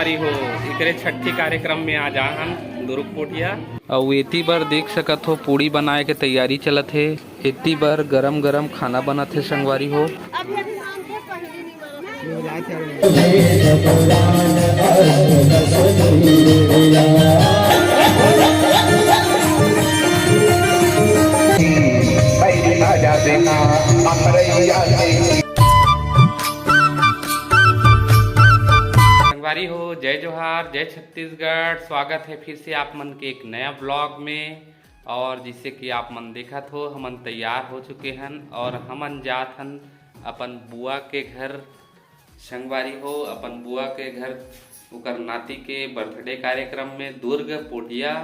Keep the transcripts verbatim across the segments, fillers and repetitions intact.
हो, एकरे छट्ठी कार्यक्रम में आज आहन दुर्ग पोठिया। अउ एती बर देख सकत हो, पूड़ी बनाए के तैयारी चलत हे। एती बर गरम गरम खाना बनत हे संगवारी हो। संगवारी हो, जय जोहार, जय छत्तीसगढ़। स्वागत है फिर से आप मन के एक नया ब्लॉग में। और जैसे कि आप मन देखत हो, हमन तैयार हो चुके हन और हमन जात हन अपन बुआ के घर। संगवारी हो, अपन बुआ के घर, ओकर नाती के बर्थडे कार्यक्रम में दुर्ग पोठिया।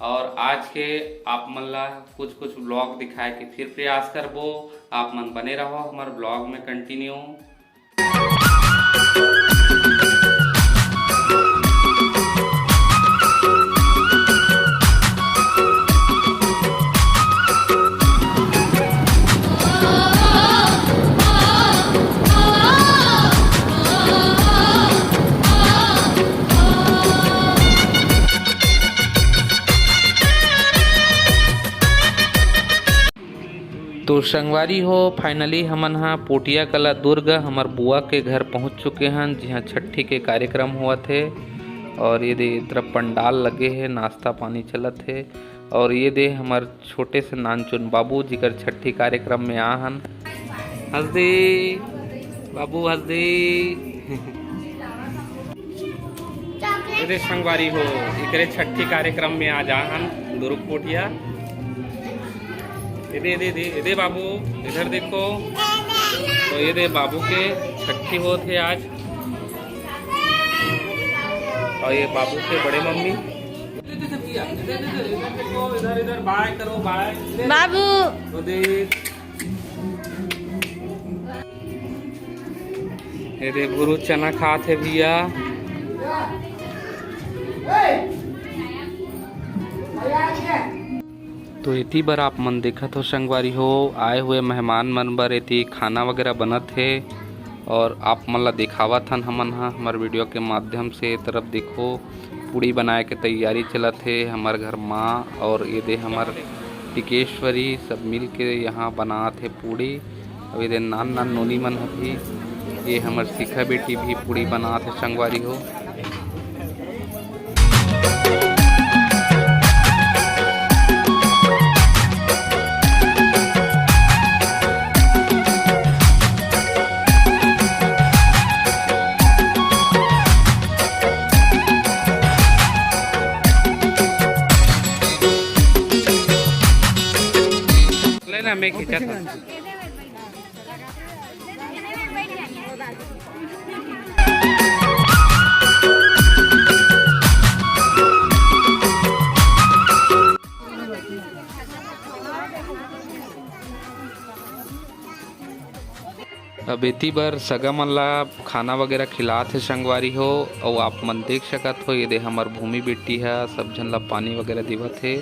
और आज के आप मन ला कुछ कुछ ब्लॉग दिखाए के फिर प्रयास करबो। आप मन बने रहो हमर ब्लॉग में कंटिन्यू। तो संगवारी हो, finally हमन ह पोटिया कला दुर्ग हमर बुआ के घर पहुंच चुके हन, जिहां छट्ठी के कार्यक्रम होवत हे। और ये दे, ए तरफ पंडाल लगे हे, नाश्ता पानी चलत हे। और ये दे हमर छोटे से नानचुन बाबू, जिकर छट्ठी कार्यक्रम में आ हन। हंस दे बाबू, हंस दे। ये दे संगवारी हो, एकरे छट्ठी कार्यक्रम में आज आ हन दुर्ग पोटिया। ये दे, ये दे, ये दे, ये दे बाबू, इधर देखो। तो ये दे बाबू के छट्ठी होत हे आज। और ये बाबू के बड़े मम्मी। इधर, इधर, इधर, इधर देखो, इधर, इधर, बाय करो, बाय। बाबू। तो दे। ये दे गुरु चना खात हे भैया। तो एती बर आप मन देखत हो संगवारी हो, आए हुए मेहमान मन बर एती खाना वगैरह बनत हे और आप मन ला दिखावत हन हमन ह हमर वीडियो के माध्यम से। ए तरफ देखो, पूड़ी बनाए के तैयारी चलत हे हमर घर माँ और ये दे हमर टिकेश्वरी, सब मिल के यहाँ बनात हे पूड़ी। अउ ये दे नान नान नोनी मन ह भी, ये हमर शिखा बेटी भी पूड़ी बनात हे संगवारी हो। ले ना, मैं खींचत हूँ। अब एती बर सगा मन ला खाना वगैरह खिलात हे संगवारी हो, अउ आप मन देख सकत हो, ये दे हमर भूमि बेटी ह सब झन ला पानी वगैरह देवत हे।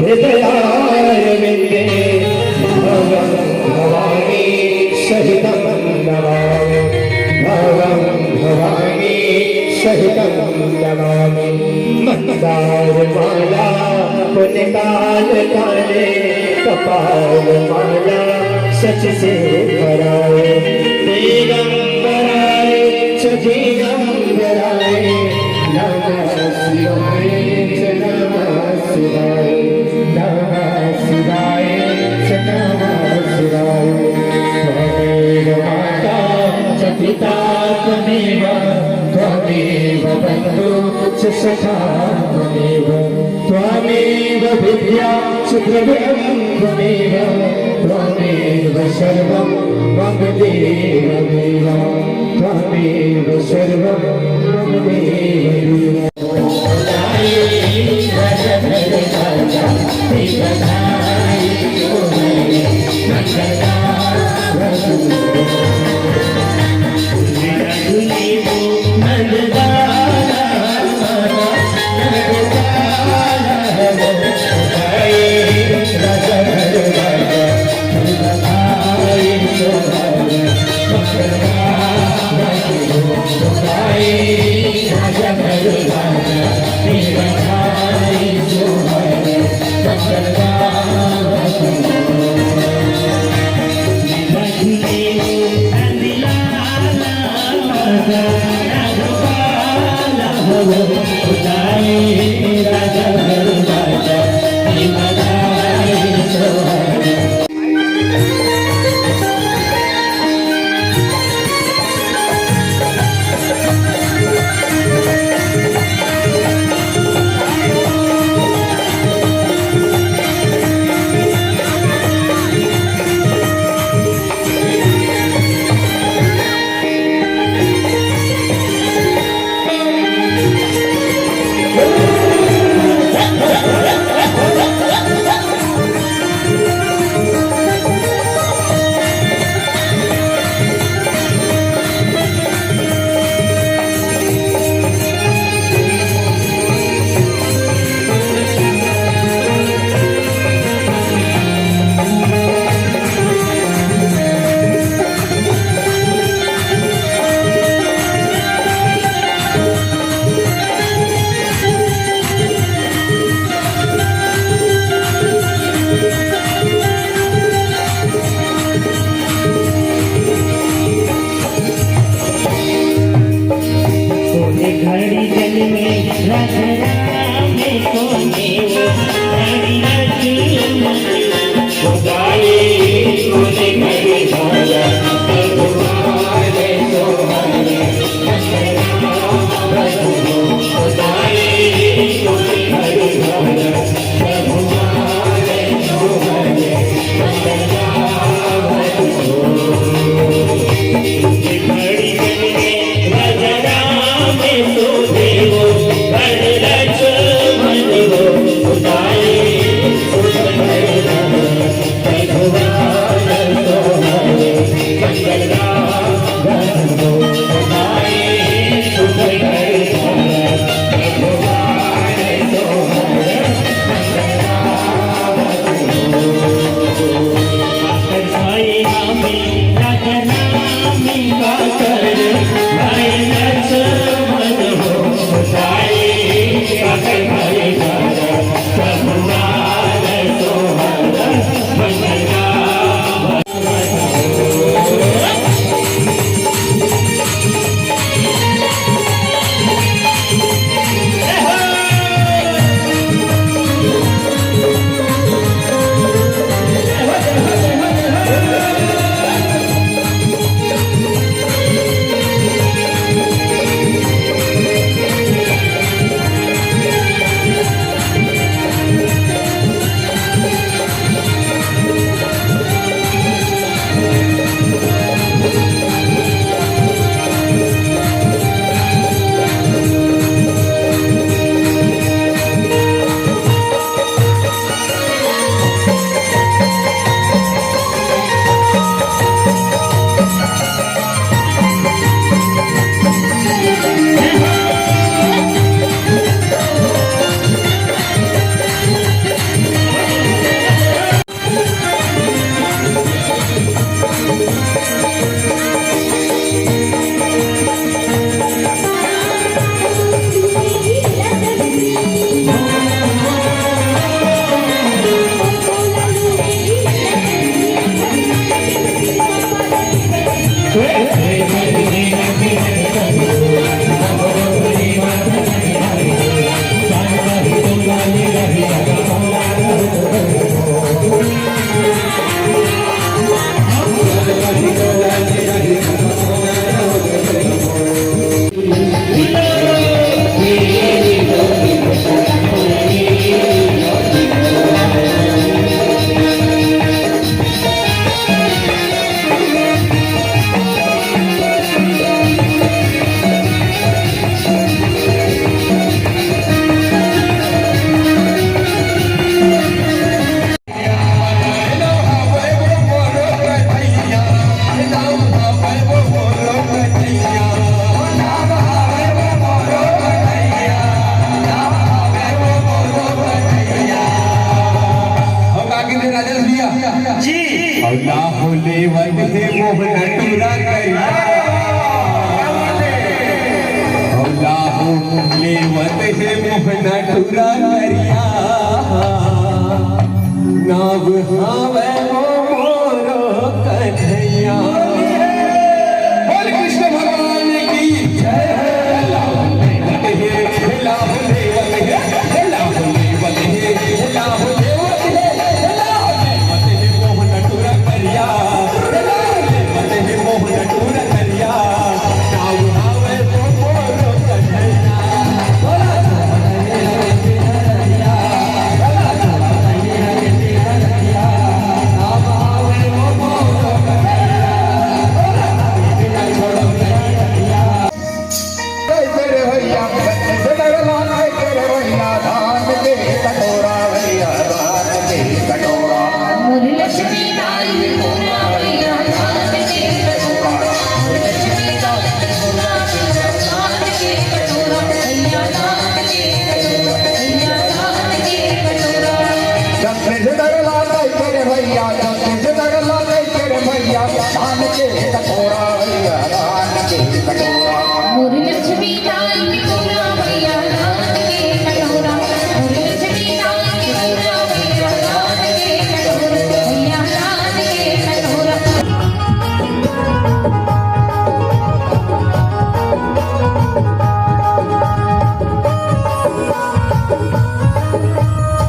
हृदयारविन्दे भवं भवानी सहितं नमामि। भवं भवानी सहितं नमामि। मन्दारमाला पुनकाल काले कपालमाला सच से कराए। दिगंबराय च दिगंबराय नमः शिवाय च नमः शिवाय नमः शिवाय च नमः शिवाय। त्वमेव माता च पिता त्वमेव, त्वमेव बन्धु च सखा त्वमेव, त्वमेव विद्या च द्रविणं त्वमेव, त्वमेव सर्वं मम देव देव, त्वमेव सर्वं मम देव देव। लाहो लेवत हे मोहना टूरा करिया। लाहो लेवत हे मोहना टूरा करिया। नाव हाँ